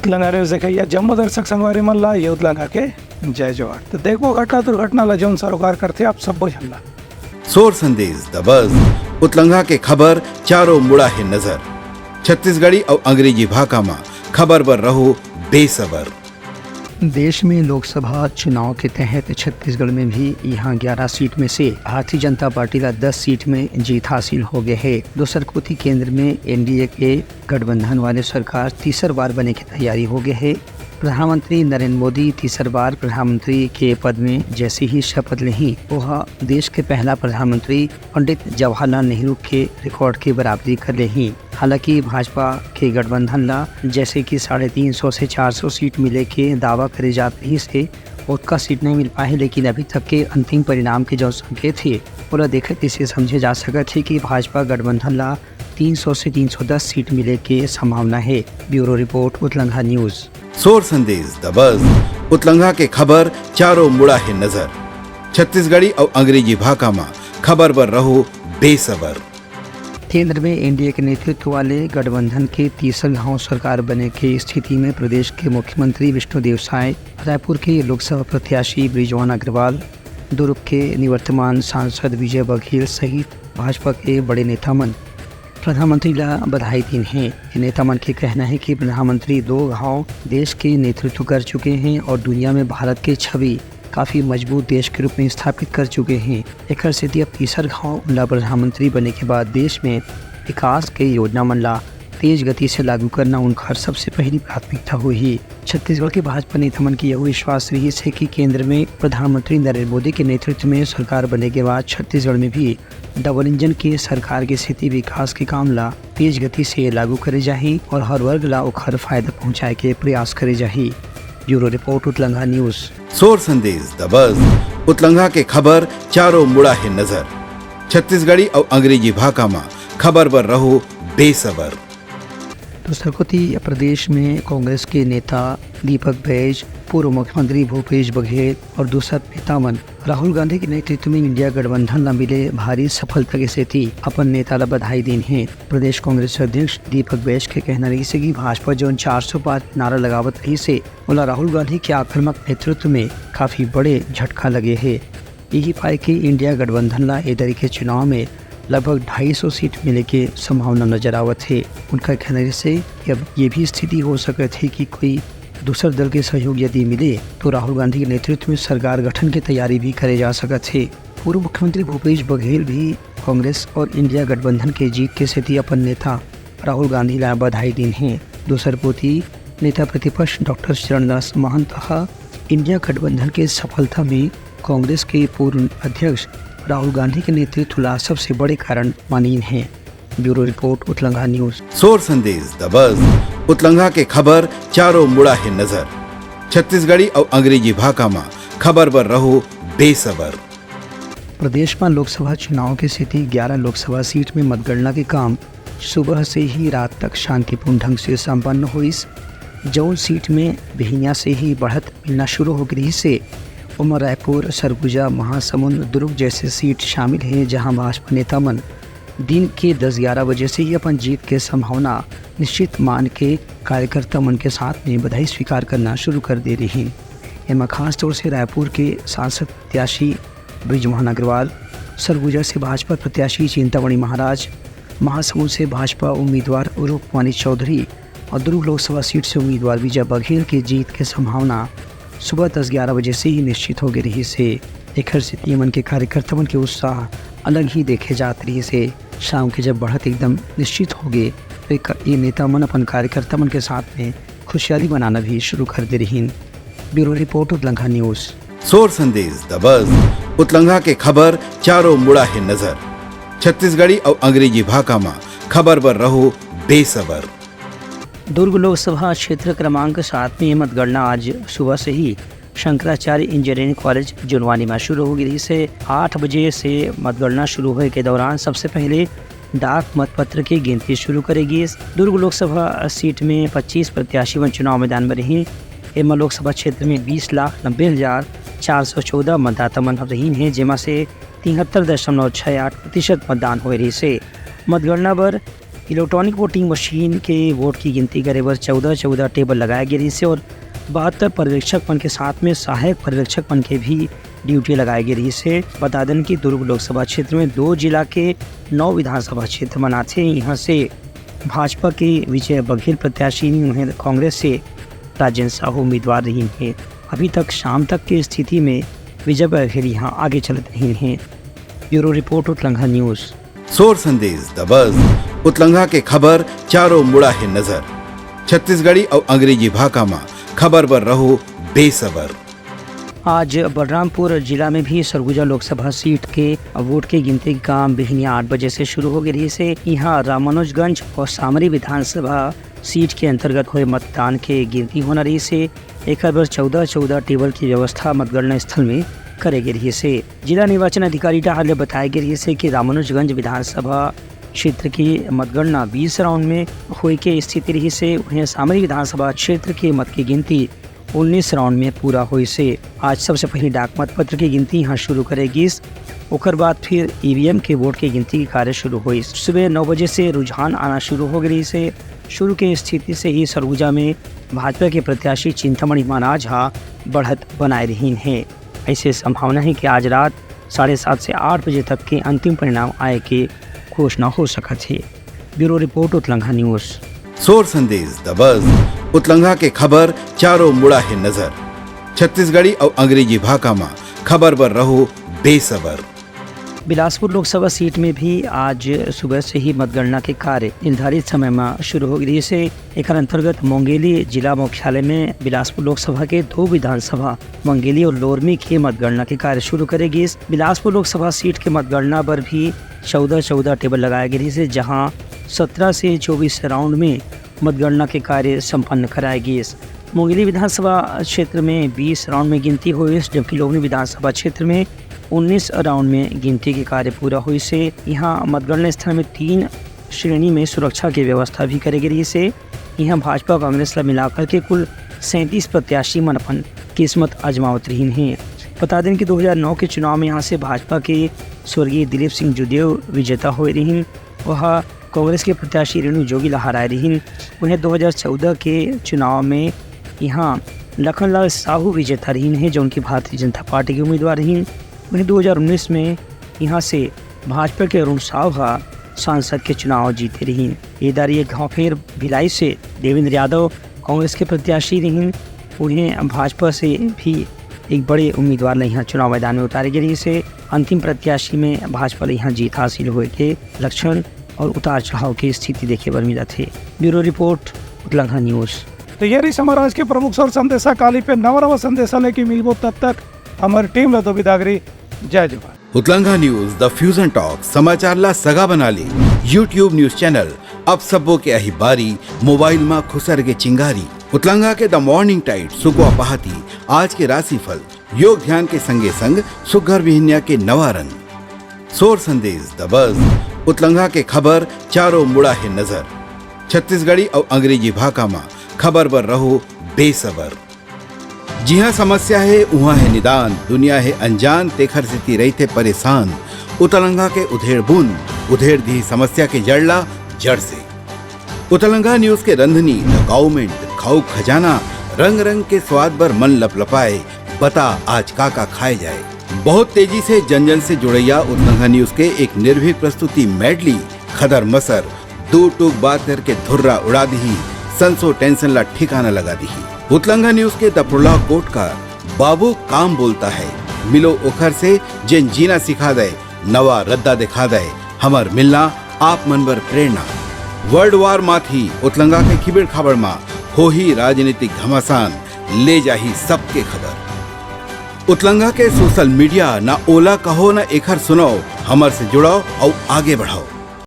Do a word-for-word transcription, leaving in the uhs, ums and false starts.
उतलंघा news देखइया जम्मो दर्शक संगवारी मन ला ये उतलंघा के जय जोहार। तो देखबो घटना दुर्घटना ला जौन सरोकार करथे आप सब्बो झन ला। सोर संदेश दबस, उतलंघा के खबर चारों मुड़ा हे नजर। छत्तीसगढ़ी अउ अंग्रेजी भाखा म खबर बर रहो बेसबर। देश में लोकसभा चुनाव के तहत छत्तीसगढ़ में भी यहाँ ग्यारह सीट में से भारतीय जनता पार्टी ला दस सीट में जीत हासिल हो गए हे। दूसर कोति केंद्र में एनडीए के गठबंधन वाले सरकार तीसर बार बने के तैयारी हो गए हे। प्रधानमंत्री नरेंद्र मोदी तीसर बार प्रधानमंत्री के पद में जैसे ही शपथ लेही, ओह देश के पहला प्रधानमंत्री पंडित जवाहरलाल नेहरू के रिकॉर्ड के बराबरी कर लेही। हालांकि भाजपा के गठबंधन ला जैसे कि साढ़े तीन सौ से चार सौ सीट मिले के दावा करे जात रहिस हे, ओतका सीट नहीं मिल पाए हे, लेकिन अभी तक के अंतिम परिणाम के जो संकेत हे, ओला देखत इसे समझे जा सकत हे कि भाजपा गठबंधन ला तीन सौ से तीन सौ दस सीट मिले के संभावना हे। Bureau report, Utlangha news. सोर संदेश दबस, उतलंघा के खबर चारों मुड़ा हे नजर। छत्तीसगढ़ी अउ अंग्रेजी भाखा म खबर बर रहो बेसबर। केंद्र में एनडीए के नेतृत्व वाले गठबंधन के तीसर घाव सरकार बने के स्थिति में प्रदेश के मुख्यमंत्री विष्णुदेव साय, रायपुर के लोकसभा प्रत्याशी बृजमोहन अग्रवाल, दुर्ग के निवर्तमान सांसद विजय बघेल सहित भाजपा के बड़े नेता मन प्रधानमंत्री ला बधाई दीन हे। ये नेता मन के कहना हे कि प्रधानमंत्री दो घाव देश के नेतृत्व कर चुके हे अउ दुनिया में भारत के छवि काफी मजबूत देश के रूप में स्थापित कर चुके हे। एकर सेती अब तीसर घाव उनला प्रधानमंत्री बने के बाद देश में विकास के योजना मन ला तेज गति से लागू करना उनकर सबसे पहली प्राथमिकता होही। छत्तीसगढ़ के भाजपा नेता मन के यहू विश्वास रहिस हे कि केंद्र में प्रधानमंत्री नरेंद्र मोदी के नेतृत्व में सरकार बने के बाद छत्तीसगढ़ में भी डबल इंजन के सरकार के सेती विकास के काम ला तेज गति से लागू करे जाही अउ हर वर्ग ला ओखर फायदा पहुंचाए के प्रयास करे जाही। Bureau report, Utlangha news. सोर संदेश दबस, उतलंघा के खबर चारों मुड़ा हे नजर। छत्तीसगढ़ी अउ अंग्रेजी भाखा म खबर बर रहो बेसबर। दूसर कोति, प्रदेश में कांग्रेस के नेता दीपक बैज, पूर्व मुख्यमंत्री भूपेश बघेल अउ दूसर नेता मन राहुल गांधी के नेतृत्व में इंडिया गठबंधन ला मिले भारी सफलता के सेती अपन नेता ला बधाई दीन हे। प्रदेश कांग्रेस अध्यक्ष दीपक बैज के कहना रहिस हे कि भाजपा जौन चार सौ पार के नारा लगावत रहिस हे, ओला राहुल गांधी के आक्रामक नेतृत्व में काफी बड़े झटका लगे हे। यही पाए कि इंडिया गठबंधन ला ए दरी के चुनाव में लगभग ढाई सौ सीट मिले के संभावना नजर आवत हे। उनका कहना रहिस हे कि अब ये भी स्थिति हो सकत हे कि कोई दूसर दल के सहयोग यदि मिले, तो राहुल गांधी के नेतृत्व में सरकार गठन के तैयारी भी करे जा सकत हे। पूर्व मुख्यमंत्री भूपेश बघेल भी कांग्रेस अउ इंडिया गठबंधन के जीत के सेती अपन नेता राहुल गांधी ला बधाई दीन हे। दूसर कोति, नेता प्रतिपक्ष डॉक्टर चरणदास महंत ह इंडिया गठबंधन के सफलता में कांग्रेस के पूर्व अध्यक्ष राहुल गांधी के नेतृत्व ला सबसे बड़े कारण मानिन हे। Bureau report, Utlangha news. सोर संदेश दबस, उतलंघा के खबर चारों मुड़ा हे नजर। छत्तीसगढ़ी अउ अंग्रेजी भाखा म खबर बर रहो बेसबर। प्रदेश म लोकसभा चुनाव के सेती ग्यारह लोकसभा सीट में मतगणना के काम सुबह से ही रात तक शांतिपूर्ण ढंग से संपन्न होइस। जौन सीट में बिहनिया से ही बढ़त मिलना शुरू हो गे रिहिस हे, ओमा रायपुर, सरगुजा, महासमुंद, दुर्ग जैसे सीट शामिल हे, जहां भाजपा नेता मन दिन के दस ग्यारह बजे से ही अपन जीत के संभावना निश्चित मान के कार्यकर्ता मन के साथ में बधाई स्वीकार करना शुरू कर दे रिहिन। एमा खासतौर से रायपुर के सांसद प्रत्याशी बृजमोहन अग्रवाल, सरगुजा से भाजपा प्रत्याशी चिंतामणि महाराज, महासमुंद से भाजपा उम्मीदवार रूपमणि चौधरी अउ दुर्ग लोकसभा सीट से उम्मीदवार विजय बघेल के जीत के संभावना सुबह दस ग्यारह बजे से ही निश्चित हो गे रिहिस हे। एखर सेती एमन के कार्यकर्ता मन के उत्साह अलग ही देखे जात रिहिस हे। शाम के जब बढ़त एकदम निश्चित हो गे, तो एक, ये नेता मन अपन कार्यकर्ता मन के साथ में खुशियाली मनाना भी शुरू कर दे रिहिन। Bureau report, Utlangha news. सोर संदेश दबस, उतलंघा के खबर चारों मुड़ा हे नजर। छत्तीसगढ़ी अउ अंग्रेजी भाखा म खबर बर रहो बेसबर। दुर्ग लोकसभा क्षेत्र क्रमांक सात में मतगणना आज सुबह से ही शंकराचार्य इंजीनियरिंग कॉलेज जुनवानी में शुरू हो गे रिहिस हे। आठ बजे से मतगणना शुरू होए के दौरान सबसे पहले डाक मतपत्र के गिनती शुरू करे गिस। दुर्ग लोकसभा सीट में पच्चीस प्रत्याशी मन चुनाव मैदान में रही। एमा लोकसभा क्षेत्र में बीस लाख नब्बे हजार चार सौ चौदह मतदाता मन रहीन हे, जेमा से तिहत्तर दशमलव छह आठ प्रतिशत मतदान होए रहिस हे। मतगणना बर इलेक्ट्रॉनिक वोटिंग मशीन के वोट की गिनती करे बर चौदह चौदह टेबल लगाए गे रहिस हे और बहत्तर पर्यवेक्षक मन के साथ में सहायक पर्यवेक्षक मन के भी ड्यूटी लगाए गे रहिस हे। बता देन कि दुर्ग लोकसभा क्षेत्र में दो जिला के नौ विधानसभा क्षेत्र मन आथे। यहाँ से भाजपा के विजय बघेल प्रत्याशी, वहीं कांग्रेस से राजेंद्र साहू उम्मीदवार रहिन हे। अभी तक शाम तक के स्थिति में विजय बघेल यहाँ आगे चलत रहिन हे। Bureau report, Utlangha news. सोर संदेश, द बज। उतलंघा के खबर चारों मुड़ा हे नजर। छत्तीसगढ़ी अउ अंग्रेजी भाखा म खबर बर रहो बेसबर। आज बलरामपुर जिला में भी सरगुजा लोकसभा सीट के वोट के गिनती के काम बिहनिया आठ बजे से शुरू हो गे रहिस हे। यहाँ रामानुजगंज और सामरी विधानसभा सीट के अंतर्गत होए मतदान के गिनती होना रहिस हे। एकर बर चौदह चौदह टेबल की व्यवस्था मतगणना स्थल में करे गे रहिस हे। जिला निर्वाचन अधिकारी डहार ले बताए गे रहिस हे कि रामानुजगंज विधानसभा क्षेत्र की मतगणना बीस राउंड में होए के स्थिति रहिस हे। उहें, सामरी विधानसभा क्षेत्र के मत की गिनती उन्नीस राउंड में पूरा होइस हे। आज सबसे पहले डाक मतपत्र की गिनती यहाँ शुरू करे गिस, ओकर बाद फिर ईवीएम के वोट के गिनती के कार्य शुरू होइस। सुबह नौ बजे से रुझान आना शुरू हो गे रहिस हे। शुरू के स्थिति से ही सरगुजा में भाजपा के प्रत्याशी चिंतामणि महाराज हा बढ़त बनाए रहिन हे। ऐसे संभावना हे कि आज रात साढ़े सात से आठ बजे तक के अंतिम परिणाम आए के घोषणा हो सकत हे। Bureau report, Utlangha news. सोर संदेश, द बज। उतलंघा के खबर चारों मुड़ा हे नजर। छत्तीसगढ़ी अउ अंग्रेजी भाखा म खबर बर रहो बेसबर। बिलासपुर लोकसभा सीट में भी आज सुबह से ही मतगणना के कार्य निर्धारित समय में शुरू हो गे रहिस हे। एकर अंतर्गत मुंगेली जिला मुख्यालय में बिलासपुर लोकसभा के दो विधानसभा मुंगेली और लोरमी के मतगणना के कार्य शुरू करे गिस। बिलासपुर लोकसभा सीट के मतगणना बर भी चौदह चौदह टेबल लगाए गे रहिस हे, जहां सत्रह से चौबीस राउंड में मतगणना के कार्य संपन्न कराए गिस। मुंगेली विधानसभा क्षेत्र में बीस राउंड में गिनती होइस, जबकि लोरमी विधानसभा क्षेत्र में उन्नीस राउंड में गिनती के कार्य पूरा होइस हे। यहाँ मतगणना स्थल में तीन श्रेणी में सुरक्षा के व्यवस्था भी करे गे रहिस हे। यहाँ भाजपा कांग्रेस ला मिलाकर के कुल सैंतीस प्रत्याशी मन अपन किस्मत आजमावत रहिन हे। बता देन कि दो हज़ार नौ के चुनाव में यहाँ से भाजपा के स्वर्गीय दिलीप सिंह जुदेव विजेता होए रहिन। वह कांग्रेस के प्रत्याशी रेणु जोगी ला हराए रहिन। उहें, दो हज़ार चौदह के चुनाव में यहाँ लखनलाल साहू विजेता रहिन हे, जो उनकी भारतीय जनता पार्टी के उम्मीदवार रहिन। उहें, दो हज़ार उन्नीस में यहाँ से भाजपा के अरुण साव हा सांसद के चुनाव जीते रहिन। ये दारी एक घाव फेर भिलाई से देवेंद्र यादव कांग्रेस के प्रत्याशी रहिन। उहें, भाजपा से भी एक बड़े उम्मीदवार ला यहाँ चुनाव मैदान में उतारे गे रहिस हे। अंतिम प्रत्याशी में भाजपा ला यहाँ जीत हासिल होए के लक्षण और उतार चढ़ाव की स्थिति देखे बर मिलत हे। Bureau report, Utlangha news. तो ये रहिस हमर आज के प्रमुख सोर संदेशा। काली पे नवा नवा संदेशा लेके मिलबो, तब तक हमर टीम ला दो बिदागरी। जय जोहार। उतलंघा न्यूज, द फ्यूजन टॉक, समाचार ला सगा बना ले। YouTube न्यूज चैनल, अब सबो के आही बारी, मोबाइल मा खुसर के चिंगारी। उतलंघा के द मॉर्निंग टाइड, सुकवा पहाती, आज के राशिफल, योग ध्यान के संगे संग सुग्घर बिहनिया के नवा रंग। सोर संदेश, द बज। उतलंघा के खबर चारों मुड़ा हे नजर। छत्तीसगढ़ी अउ अंग्रेजी भाखा मा खबर बर रहो बेसबर। जिहाँ समस्या हे, उहाँ हे निदान। दुनिया हे अनजान, तेखर सेती रहिथे परेशान। उतलंघा के उधेड़ बूंद उधेड़ दिही समस्या के जड़ ला जड़ से। उतलंघा न्यूज के रंधनी, द काउमेंट, खाऊ खजाना, रंग रंग के स्वाद बर मन लपलपाए। बता, आज का का खाए जाए। बहुत तेजी से जन जन से जुड़ैया उतलंघा न्यूज के एक निर्भीक प्रस्तुति मेडली, खदर मसर, दू टूक बात करके धुर्रा उड़ा दिही, संसो टेंशन ला ठिकाना लगा दिही। उतलंघा न्यूज के द प्रोलॉग कोटकार, बाबू काम बोलता है, मिलो ओखर से, जेन जीना सिखा दे, नवा रद्दा दिखा दे, हमर मिलना आप मन बर प्रेरणा। वर्ल्ड वार माथी उतलंघा के खिबेड़ खाबड़ मा होही राजनीतिक घमासान, ले जाही सबके खबर। उतलंघा के सोशल मीडिया, ना ओला कहो ना एखर सुनाओ, हमर से जुड़ाओ अउ आगे बढ़ाओ।